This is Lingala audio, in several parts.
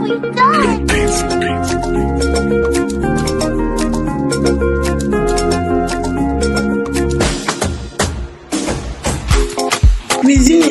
Cuisine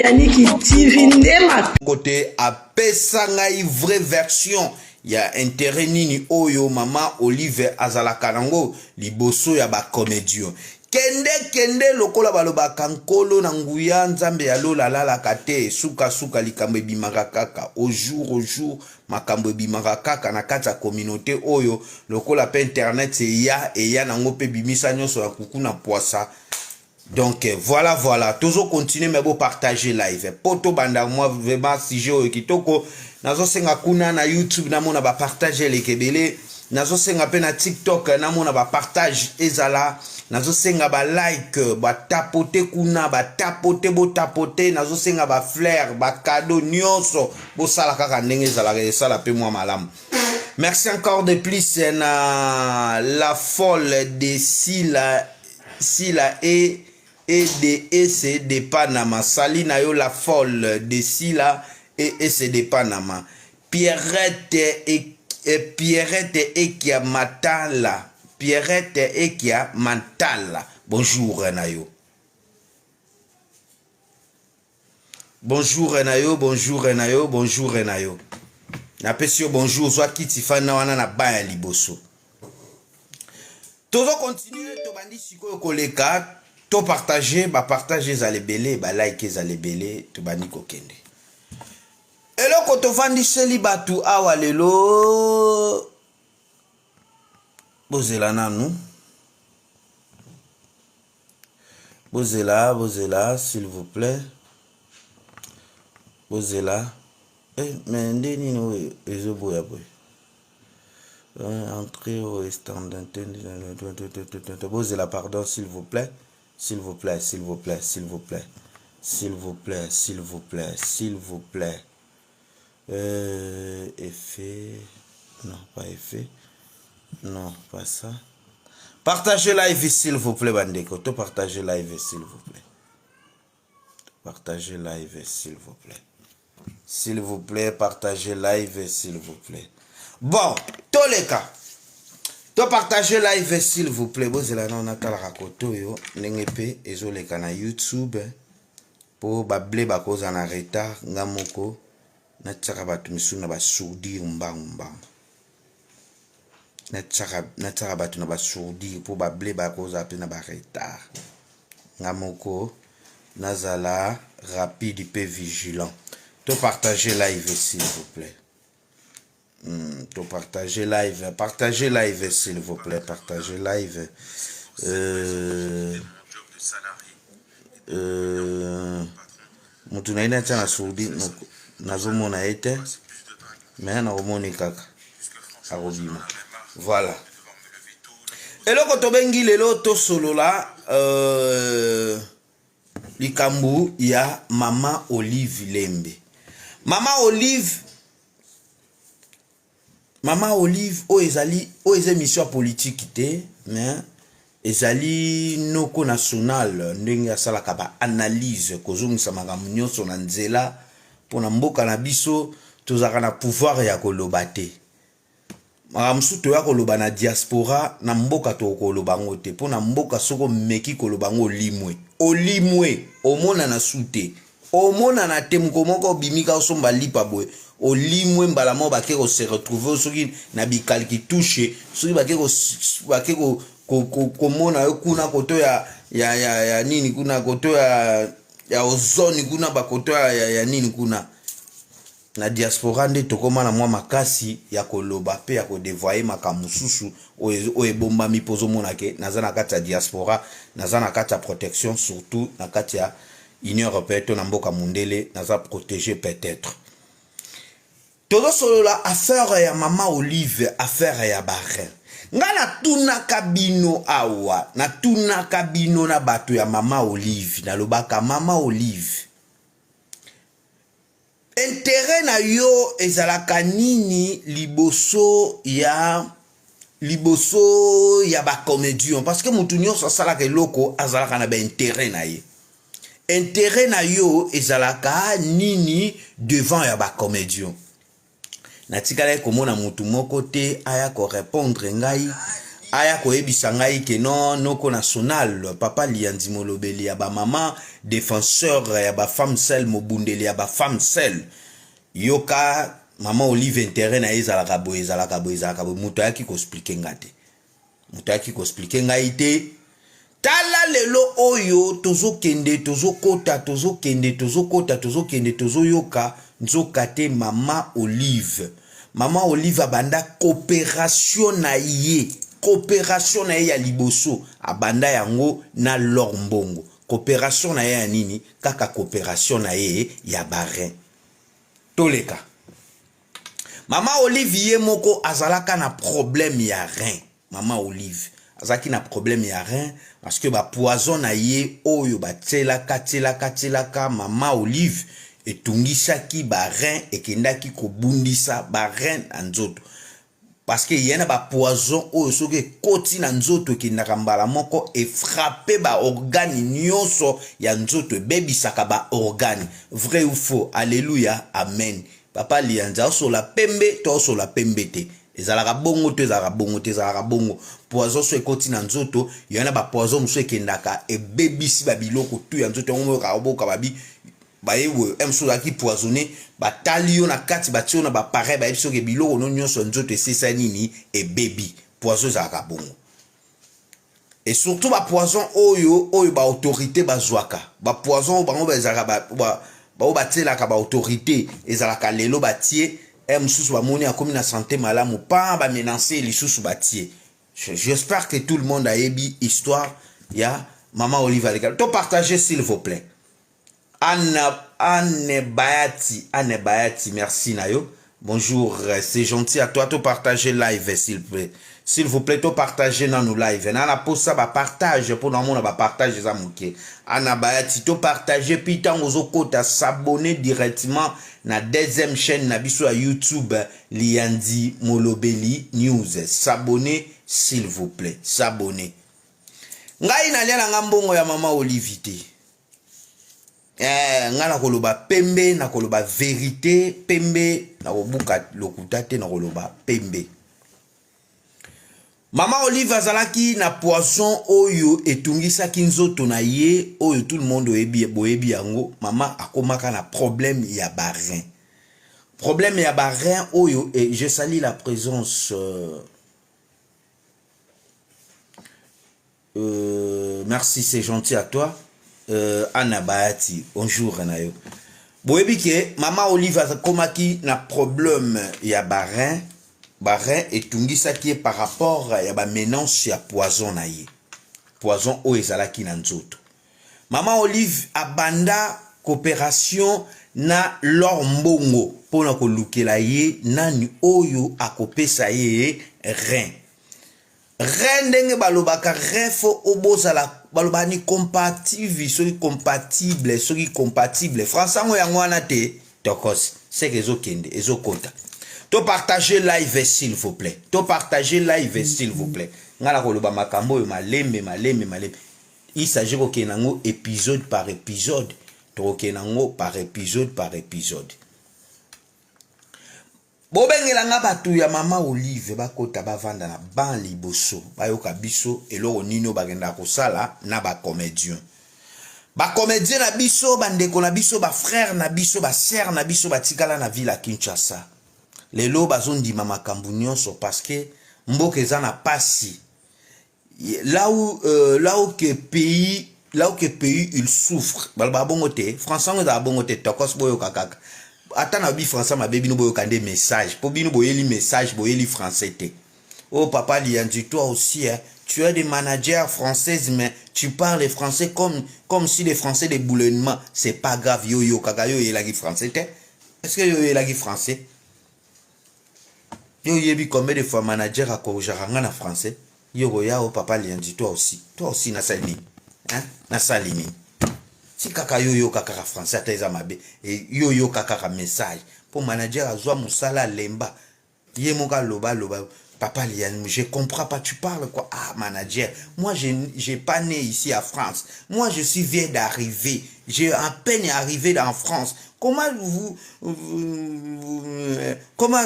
Yannick TV nde Kote apesa ngai vraie version ya intérêt nini oyo mama Olive azalaka nango liboso ya ba comediens. Kende kende lokola balobaka nkolo na nguya nzambe ya lola alalaka te suka suka likambo ebimaka kaka au jour au jour makambo ebimaka kaka na kati ya communauté oyo lokola pe internet eya eya nango pe bimisa nyonso na kuku na pwasa. Donc voilà voilà, tozo continuer mais bo partager live po tobanda mwa vraiment sujet oyo kitoko. Nazosenga kuna na YouTube namona ba partage eleka ebele, nazosenga pe na TikTok namona ba partage ezala, nazosenga ba like, ba tapote kuna, ba tapote, bo tapote, nazosenga ba fleurs, ba cadeaux nyonso bosala kaka ndenge ezalaka, esala pe mwa malamu. Merci encore de plus na la folle de Sila Sila et et de ese de Panama. Sali na yo la folle de Sila et ese de Panama. Pierrette et, et Pierrette Ekia Matala. Pierrette Ekia Matala. Bonjour na yo. Bonjour na yo, bonjour na yo, bonjour na yo. Napesi yo bonjour, zwa kiti fanda wana na ba ya liboso. Tozo continuer, tobandi sikoyo koleka, to partager, ba partage ezala ebele, ba like ezala ebele, tobandi kokende. Eloko tovandiseli batu awa lelo, bozela nanu. Bozela, bozela, s'il vous plaît. Bozela. Eh, mais nde nini oyo ezoboya boye? Entrée au stand. Bozela, pardon, s'il vous plaît. S'il vous plaît, s'il vous plaît, s'il vous plaît. S'il vous plaît, s'il vous plaît, s'il vous plaît. Effet. Non, pas effet. Non, pas ça. Partagez live s'il vous plaît, bandeko. To partagez live s'il vous plaît. Partagez live s'il vous plaît. S'il vous plaît, partagez live s'il vous plaît. Bon, toleka. To partagez live s'il vous plaît. Bozela na natalaka koto yo ndenge pe ezoleka na YouTube po ba ble bakoza na retard nga moko natiaka bato misusu na ba sourdire mbangu mbangu. Natiaka bato na ba sourdire po ba ble bakoza pe na ba retard. Nga moko nazala rapide pe vigilant. To partager live s'il vous plaît. To partager live, partager live s'il vous plaît, partager live. Mutu na ye natia na sourdi, nazomona ye te, mais nakomoni kaka akobima. Voilà. Eloko tobengi lelo tosolola likambo ya Mama Olive Lembe. Mama Olive, Mama Olive oyo ezali, oyo eza émission ya politique te, mais ezali noko national ndenge asalaka ba analyse kozongisa makambo nyonso na nzela mpona mboka na biso. Tozalaka na pouvoir ya koloba te. Makambo mosusu toya koloba na diaspora, na mboka tokoloba yango te. Mpona mboka soki omeki koloba yango olimwe, olimwe, omonana su te, omonana te. Mokolo moko obimi kaka osomba lipa boye, olimwe mbala moko, bake ko se retrouver soki na bikaliki touche, soki bake komona yo kuna koto ya nini kuna, koto ya ozone kuna, bakoto ya nini kuna. Na diaspora nde tokoma na mwa makasi ya koloba pe ya kodevoyer makambo mosusu oyo ebombami, mpo ozomona ke naza na kati ya diaspora, naza na kati ya protection, surtout na kati ya Union européenne to na mboka mundele, naza protégé peut-être. Tozosolola affaire ya Mama Olive, affaire ya Bahrain. Nga natunaka bino awa, natunaka bino na bato ya Mama Olive, nalobaka Mama Olive, intérêt na yo ezalaka nini liboso ya ba comédien? Parce que mutu nyonso asalaka eloko azalaka na ba intérêt na ye. Intérêt na yo ezalaka nini devant ya ba comédien? Natikalaki komona mutu moko te aya ko repondre ngai, aya koyebisa ngai ke non, noko national, papa Liyanzi molobeli ya ba mama, defenseur ya ba femme seule, mobundeli ya ba femme seule. Yoka mama Olive interet na ye ezalaka boye, ezalaka boye, ezalaka boye. Mutu ayaki ko expliquer nga te. Moto ayaki ko expliquer ngai te. Tala lelo oyo tozokende tozokota tozokende tozokota tozokende tozoyoka nzoka te mama Olive. Mama Olive abanda cooperation na ye, cooperation na ye ya liboso abanda yango na L'or Mbongo. Cooperation na ye ya nini? Kaka cooperation na ye ya ba rein. Toleka. Mama Olive ye moko azalaka na problème ya rein. Mama Olive azalaki na problème ya rein parce que ba poison na ye oyo batielaka tielaka tielaka mama Olive etungisaki ba rein, ekendaki kobundisa ba rein na nzoto. Parce que ye na ba poison oyo soki ekoti na nzoto ekendaka mbala moko e frapper ba organes nyonso ya nzoto, ebebisaka ba organes. Vrai ou faux? Alleluia, amen. Papa Liyanzi aosola pembe to aosola pembe te? Ezalaka bongo to ezalaka bongo te? Ezalaka bongo. Poison so ekoti na nzoto, ya na ba poison mosusu ekendaka ebebisi ba biloko tout ya nzoto. Yango moyoka oboka babi baye boye m mosusu ozalaki poisonné, batali yo na kati, batie yo na bapareil, bayebi soki biloko no nyonso ya nzoto esesa nini, ebebi. Poison ezalaka bongo. Et surtout ba poison oyo oyo ba autorité bazwaka, ba poison oyo bango bazalaka baoyo batielaka ba autorité, ezalaka lelo batie e mosusu bamoni akomi na santé malamu, pa bamenace lisusu batie. J'espère que tout le monde ayebi histoire ya mama Olive Aleka. To partager, s'il vous plaît. Anne, Anne Bayati, Anne Bayati, merci na yo. Bonjour, c'est gentil à toi. To partager live, s'il vous plaît. S'il vous plaît, to partager dans nos live. Na posa ba partage pour na mona ba partage za moke. Anna Bayati, to partager puis tango zo kota s'abonner directement na deuxième chaîne na biso ya YouTube Liyanzi Molobeli News. S'abonner, s'il vous plaît. S'abonner. Ngai nalia na nga mbongo ya mama Olive te. Ngai nakoloba pembe, nakoloba vérité pembe, nakobuka lokuta te, nakoloba pembe. Mama Olive azalaki na poison oyo etungisaki nzoto na ye, oyo tout le monde oyebi, boyebi yango. Mama akomaka na problème ya ba rein. Problème ya ba rein oyo, et je salue la présence merci, c'est gentil à toi. Anna Bayati, bonjour na yo. Boyebi ke mama Olive akomaki na problème ya ba rein, ba rein etungisaki ye par rapport ya ba menace ya poison na ye. Poison oyo ezalaki na nzoto. Mama Olive abanda coopération na L'or Mbongo mpona kolukela ye nani oyo akopesa ye rein. Rein, ndenge balobaka rein, fo obozala, balobaka ni compatible, soki compatible, soki compatible français yango, yango wana te. Tokos seke ezokende ezokota. To partager live, s'il vous plaît. To partager live, s'il vous plaît. Ngai na koloba makambo oyo malembe malembe malembe. Il s'agit kokende yango épisode par épisode, tokokende yango par épisode par épisode. Bobengela nga bato ya mama Olive bakota, bavanda na ban liboso, bayoka biso eloko nini oyo bakendaka kosala na bacomédien. Bacomédien na biso, bandeko na biso, bafrère na biso, basœur na biso batikala na ville ya Kinshasa, lelo bazondima makambo nyonso parce que mboka eza na pasi. Là où que pays, là où que pays il souffre, balobaka bongo te. Français yango ezalaka bongo te. Tokos boyoka kaka, ata na bi français mabe, bino boyoka nde message, mpo bino boyeli message, boyeli français te. Oh papa Lianzi, toi aussi, hein, tu as des managers françaises, mais tu parles français comme si les français de boulonnement. C'est pas grave, yo yo kaka yo yelaki français te. Est-ce que yo yelaki français? Yo yebi combien de fois manager akorigaka nga na français? Yo koya o papa Lianzi, toi aussi, toi aussi, nasali nini, hein? Nasali nini? Ti kaka yo yoka kaka français ata eza mabe, yo yoka kaka message, mpo manager azwa mosala, alemba ye moko, aloba aloba. Papa Liane, je comprends pas, tu parles quoi? Ah, manager, moi je n'ai pas né ici à France. Moi je suis viens d'arriver. J'ai à peine arrivé en France. Comment vous, vous comment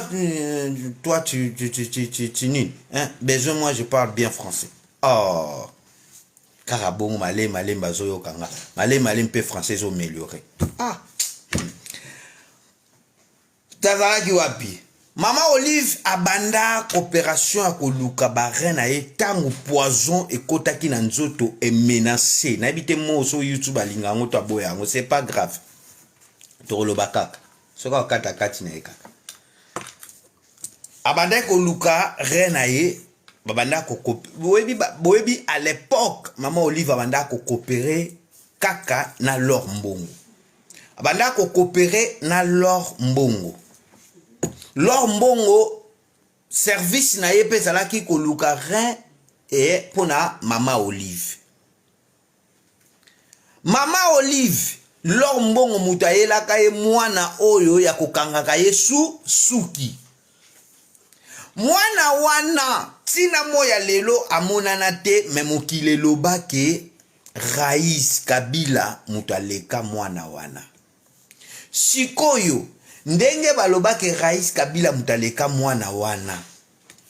toi tu tu tu tu tu, tu, hein? Besoin, moi je parle bien français. Oh. Kaka bongo malemi malemi bazoyoka nga malemi malemi mpe français ezoaméliorer. Ah, tazalaki wapi? Mama Olive abanda coopération ya koluka bareins na ye ntango poison ekotaki na nzoto, emenacer. Nayebi te mo so YouTube alinga yango to aboya yango, c'est pas grave, tokoloba kaka soki akokata kati na ye. Kaka abandaki koluka rein na ye, babanda boyebi, boyebi à l'époque Mama Olive abandaki kocoopérer kaka na Lor Mbongo, abandaki kocoopérer na Lor Mbongo. Lor Mbongo, service na ye mpe ezalaki koluka rein e mpona Mama Olive. Mama Olive, Lor Mbongo moto ayelaka ye mwana oyo ya kokangaka ye su suki. Mwana wana ntina mo ya lelo amonana te, me mokili eloba ke Rais Kabila moto aleka mwana wana. Sikoyo ndenge balobaki Rais Kabila moto aleka mwana wana,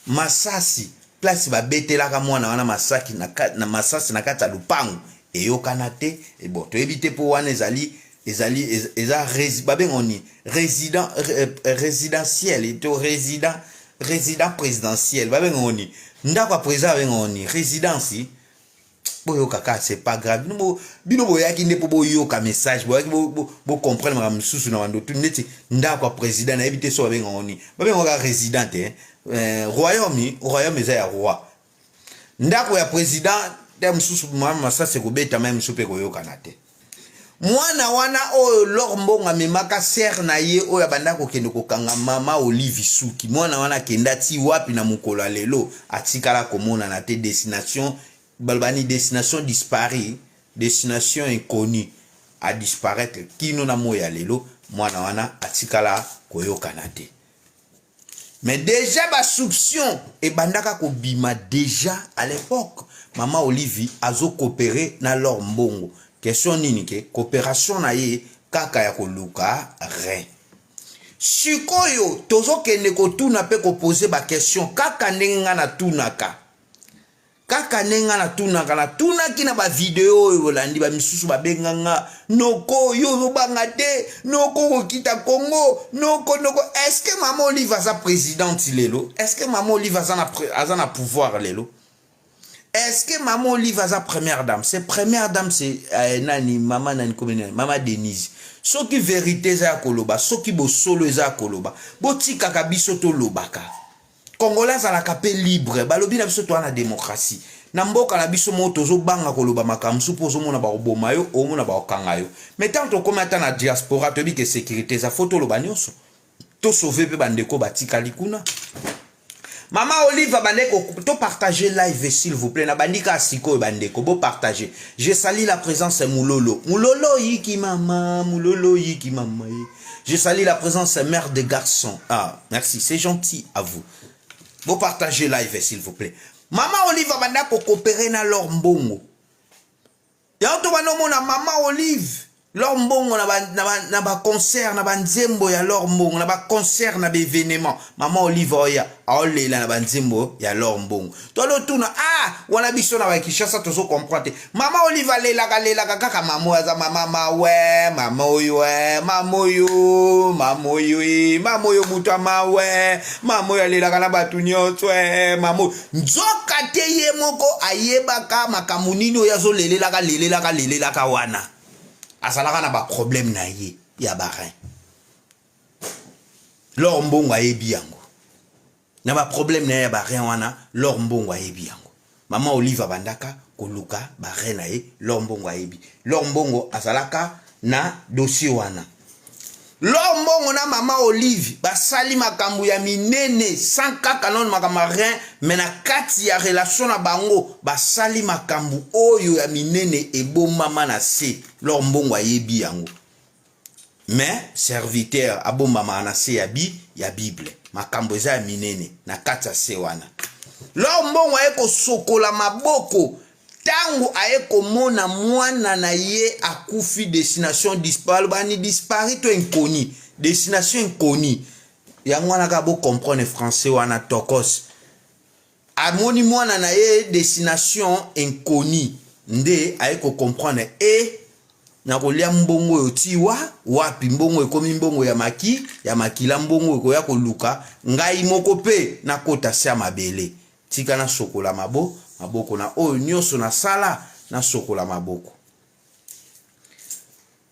masasi place babetelaka mwana wana masaki na, na masasi na kati ya lupango eyokana te. E bon, toyebi te mpo wana ezali eza babenga nini, résident résidentiel to résident présidentiel, babenga nini, ndako ya président babenga nini, résidence. Boyoka kaka, c'est pas grave. Bino boyaki nde mpo boyoka message, boyaki bocomprendre makambo mosusu na bandotu neti ndako ya président. Nayebi te so babengaka nini, babengaka kaka résident te, royaume. Royaume eza ya roi. Ndako ya président te mosusu, masasi ekobetama ye mosusu mpe koyokana te. Mwana wana oyo Lor Mbongo amemaka sere na ye oyo abanda kokende kokanga Mama Olive suki, mwana wana akenda ti wapi? Na mokolo ya lelo atikala komonana te. Destination, baloba ni destination disparu, destination inconnue, adisparaître kino na moi ya lelo. Mwana wana atikala koyokana te. Mais déjà basoupçon ebandaka kobima déjà à l'époque. Mama Olive azocoopérer na Lor Mbongo. Question nini ke coopération na ye kaka ya koluka rein? Sikoyo tozokende kotuna mpe koposer baquestion kaka ndenge ngai natunaka, kaka ndenge ngai natunaka. Natunaki na bavideo oyo bolandi, bamisusu babenganga: "Noko, yo ozobanga te? Noko, kokita Congo, noko, noko." Est ce que Mama Olive aza présidente lelo? Est ce que Mama Olive aza na pouvoir lelo? Est ce que Mama Olive aza première dame? C'est première dame, c'est nani, mama nani, komi nani, Mama Denise. Soki vérité eza ya koloba, soki bosolo eza ya koloba, botikaka biso tolobaka. Congolais azalaka mpe libre. Balobi na biso toza na démocratie na mboka na biso moko, tozobanga koloba makambo mosusu mpo ozomona bakoboma yo, omona bakokanga yo. Mais ntango tokómi ata na diaspora, toyebi ke sécurité eza, faut toloba nyonso, tosauver mpe bandeko batikali kuna. Mama Olive bandeko, topartage live s'il vous plaît. Na bandi kaka sikoyo, bandeko, bopartage. Je salue la présence Mulolo, Mulolo yiki mama, Mulolo yiki mama. Je salue la présence mère de garçon. Ah, merci, c'est gentil à vous. Bopartage live s'il vous plaît. Mama Olive abanda kocoopérer na Lor Mbongo. Yango to banda omona Mama Olive, Lor Mbongo na baconcert, na banzembo ya Lor Mbongo, na baconcert, na baévénement. Mama Olive oya aolela na banzembo ya Lor Mbongo. Tolotuna: ah, wana biso na baKinshasa tozocomprendre te. Mama Olive alelaka, alelaka kaka mama oyo aza mama mawe, mama oyo, e mama oyo, mama oyo, e mama oyo, moto amawe, mama oyo alelaka na bato nyonso, e mama oyo. Nzoka te ye moko ayebaka makambo nini oyo azolelelaka, lelelaka, lelelaka wana. Azalaka na baproblème na ye ya barein. Lor Mbongo ayebi yango, na baproblème na ye ya barein wana. Lor Mbongo ayebi yango. Mama Olive abandaka koluka barein na ye, Lor Mbongo ayebi. Lor Mbongo azalaka na dossier wana. Lor Mbongo na Mama Olive basali makambo ya minene sans kaka nano makambo ya rein, mais na kati ya relation na bango basali makambo oyo ya minene ebombama na se. Lor Mbongo ayebi yango, mais serviteur abombamaka na se ya bi ya Bible. Makambo eza ya minene na kati ya se wana. Lor Mbongo aye kosokola maboko tango aye komona mwana na ye akufi destination disparu bani disparu to inconnu destination inconnu yango wana kaka bo comprendre français wana tokos amoni mwana na ye destination inconnu nde aye ko comprendre e nakolia mbongo oyo ti wa wapi mbongo ekomi mbongo ya maki ya makila mbongo ekoya koluka ngai moko mpe nakota se ya mabele tika nasokola mabo maboko na oyo nyonso nasala nasokola maboko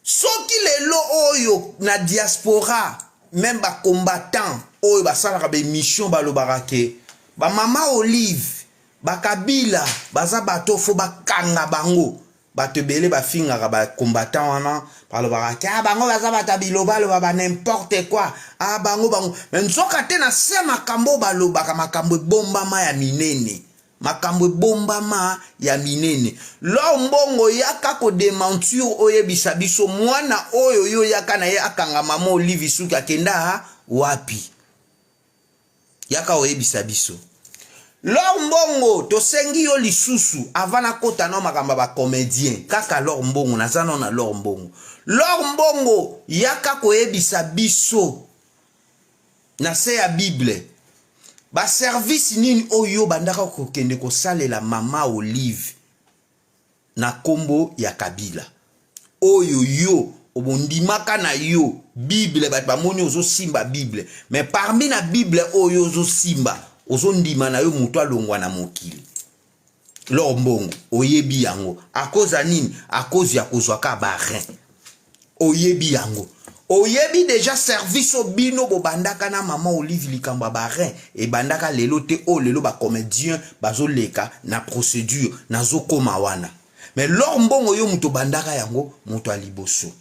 Soki lelo oyo na diaspora meme ba combattants oyo basalaka ba emission balobaka ke ba mama olive ba kabila baza bato fo bakanga bango bato ebele bafingaka ba combattants wana balobaka ke ah, bango baza bato ya bilobaloba ba n'importe quoi ah, bango bango me nzoka te na se makambo oyo balobaka makambo ebombama ya minene Makambo ebombama ya minene. L'or mbongo yaka ko dementir oyebisa biso mwana oyo yo yaka na ye akanga mama olive suki akenda wapi? Yaka oyebisa biso. L'or mbongo tosengi yo lisusu avant nakota nao makambo ya ba comedien kaka l'or mbongo naza nao na l'or mbongo. L'or mbongo yaka koyebisa biso Na se ya bible ba service nini oyo obandaka kokende kosalela mama olive na kombo ya kabila oyo yo obondimaka na yo bible bato bamoni ozosimba bible mais parmi na bible oyo ozosimba ozondima na yo moto alongwa na mokili lor mbongo oyebi yango akoza nini akozi ya kozwa ka ba rein oyebi yango oyebi deja service oyo bino bobandaka na mama olive likambo ya ba rein ebandaka lelo te oyo lelo ba comedien bazoleka na procédure nazokoma wana mais lor mbongo yo moto obandaka yango moto ya liboso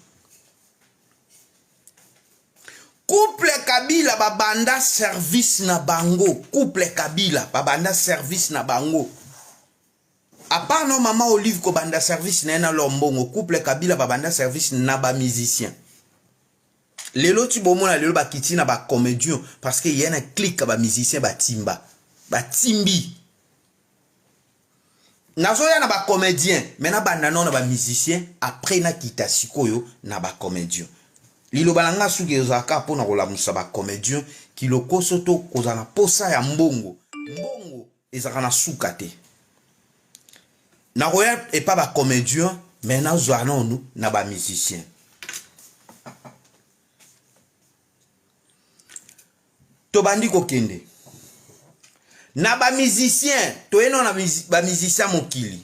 Couple Kabila ba banda service na bango. Couple Kabila ba banda service na bango. À part no maman Olive ko banda service na ye na lor mbongo, couple Kabila ba banda service na ba musiciens. Lelo ti bomona lelo ba kiti na ba comediens parce que ya na clique ba musiciens ba timba. Ba timbi. Nazoya na ba comediens mais nabanda nao na ba musiciens après nakita sikoyo na ba comediens. Liloba na nga suki ezalaka kaka mpo na kolamusa ba comediens kilokoso to kozala na posa ya mbongo. Mbongo ezalaka na suka te. Nakoya epa ba comediens mais nazwa nanu na ba musiciens. Tobandi kokende na ba musiciens, toye nao na ba musiciens mokili,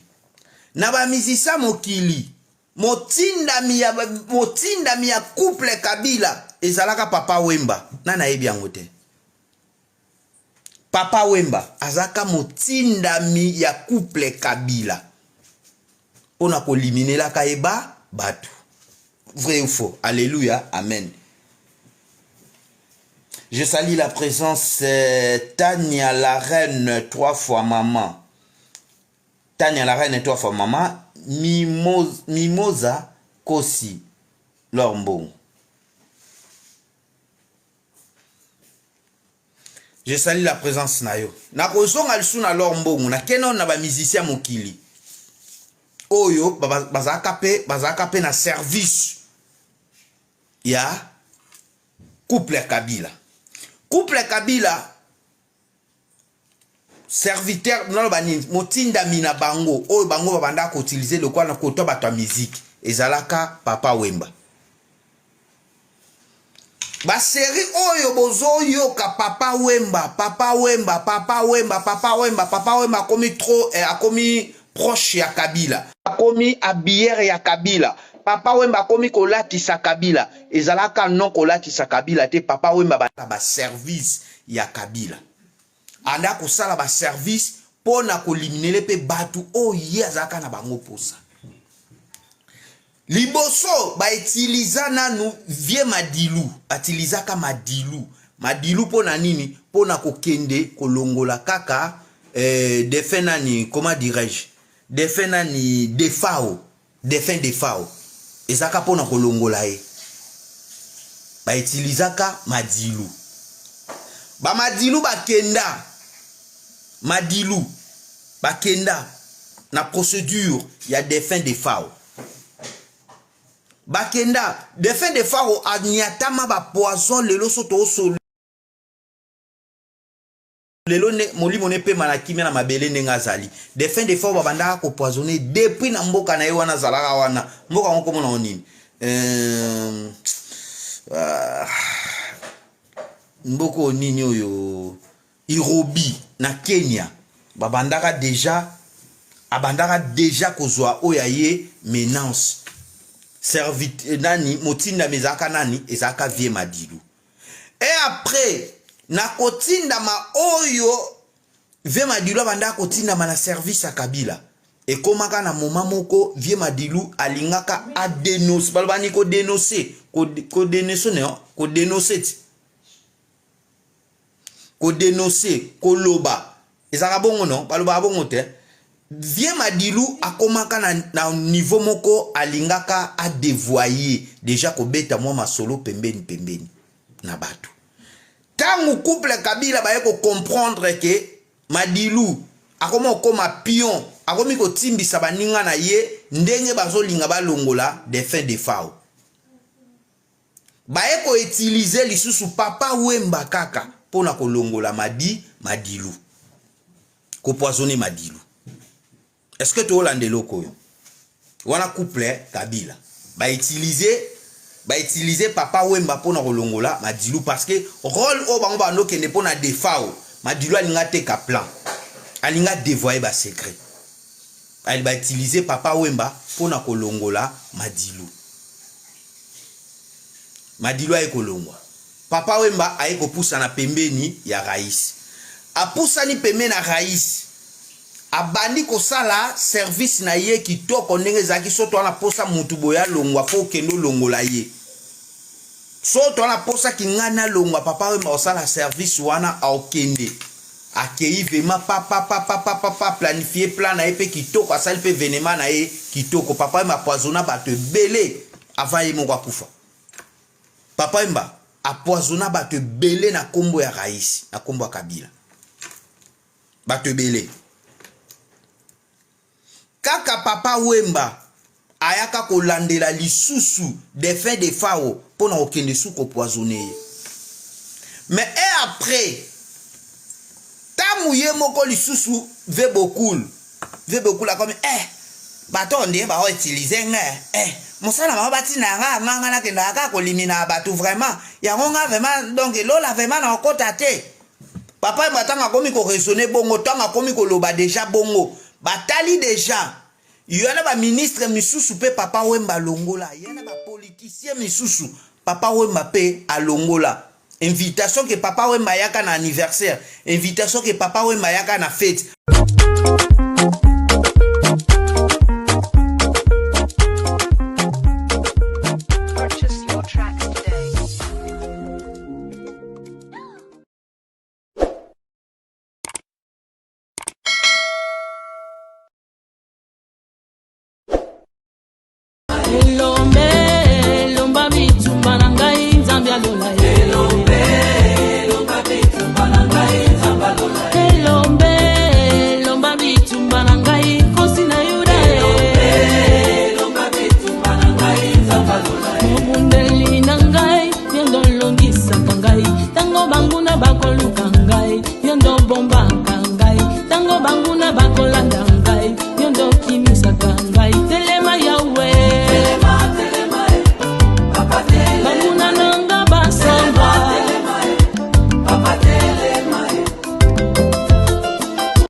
na ba musiciens mokili motindami ya motindami ya couple Kabila ezalaka Papa Wemba. Nani ayebi yango te? Papa Wemba azalaka motindami ya couple Kabila pona koliminelaka ye ba bato. Vrai ou faux? Alléluia, amen. Je salue la présence euh, Tania la reine trois fois maman. Tania la reine trois fois maman. Mimosa, Mimosa Kosi Lor Mbongo. Je salue la présence na yo. Nakozonga lisusu na Lor Mbongo. Nakende na ba musiciens mokili. Oyo bazalaka pe bazalaka pe na service ya couple Kabila. Couple Kabila serviteur naloba nini motindami na bango oyo bango babandaka koutilize lokola na kotwa bato ya miziki ezalaka Papa Wemba. Ba serie oyo bozoyoka Papa Wemba, Papa Wemba, Papa Wemba, Papa Wemba, Papa Wemba akomi trop eh, akomi proche ya Kabila, akomi habilleur ya Kabila, Papa Wemba akomi kolatisa Kabila. Ezalaka non kolatisa Kabila te, Papa Wemba ba, ba service ya Kabila. Anda kosala ba service mpo na koliminele mpe bato oyo ye azalaka na bango posa. Liboso ba utiliza nanu vieux Madilu, ba utilizaka Madilu. Madilu mpo na nini? Mpo na kokende kolongola kaka eh, defunt nani, comment dirais-je? Defunt nani, Defao, defunt Defao. Ezalaka mpo na kolongola ye. Ba utilizaka Madilu. Bamadilu bakenda, madilu bakenda na procédure ya défunt Defao. Bakenda défunt Defao aniatama ba poison lelo so toosolo lelo nde molimo ne pema na kimia na mabele ndenge azali. Défunt Defao babandaka kopoisonne depuis na mboka na ye wana azalaka wana. Mboka yango komona ngo nini? Mboka oyo nini oyo? Irobi na Kenya. Babandaka deja, abandaka deja kozwa oyo ya ye menace. Servit, nani, motindami ezalaka nani? Ezalaka vie Madilu. Et après, na kotindama oyo vie Madilu abandaka kotindama na service ya Kabila. Ekomaka na moment moko vie Madilu alingaka a dénoncer, baloba ni ko dénoncer, ko, ko dénoncer ne, ko dénoncer ti. Ko dénoncer, koloba. Ezalaka bongo non? Balobaka bongo te. Vie Madilu akomaka na niveau moko alingaka a dévoyer déjà kobeta mwa masolo pembeni pembeni na bato. Tangu couple Kabila baye ko comprendre que Madilu akoma okoma pion, akomi kotimbisa baninga na ye ndenge bazolinga balongola défunt Defao. Baye ko utiliser lisusu Papa Wemba kaka pona kolongola Madi Madilu. Ko poisonner Madilu. Est-ce que toolanda eloko oyo? Wana couple Kabila. Ba utiliser Papa Wemba pona kolongola Madilu parce que rôle oyo bango bando kende pona Defao, Madilu alinga teka plan. Alinga dévoyer ba secret. Ali ba utiliser Papa Wemba pona kolongola Madilu. Madilu aye kolongwa. Papa Wemba aye kopusana pembeni ya Raïs. Apusani pembeni na Raïs. Abandi kosala service na ye kitoko ndenge ezalaki soto wana posa mutu boye alongwa fo okende olongola ye. Soto wana posa kingani alongwa Papa Wemba osala service wana aokende. Akei vraiment pa pa pa pa pa pa pa planifier plan na ye pe kitoko asali pe evenement na ye kitoko. Papa Wemba apoisonna bato ebele avant ye moko akufa. Papa Wemba apoisonna bato ebele na kombo ya Raïs, na kombo ya Kabila. Bato ebele. Kaka Papa Wemba ayaka kolandela lisusu défunt Defao pona kokende su kopoisonner ye. Mais et après tangu ye moko lisusu ve bokul, ve bokul akomi bato nde ba utiliser nga, mosala bango batina nga, nga nga nakendaka kaka kolimina bato vraiment, yango nga vraiment donc lola vraiment na okota te. Papa Wemba tango akomi ko raisonner bongo, tango akomi koloba déjà bongo, batali déjà yana ba ministre misusu pe Papa Wemba alongola, yana ba politicien misusu Papa Wemba pe alongola. Invitation que Papa Wemba ayaka na anniversaire, invitation que Papa Wemba ayaka na fête. Purchase your tracks today.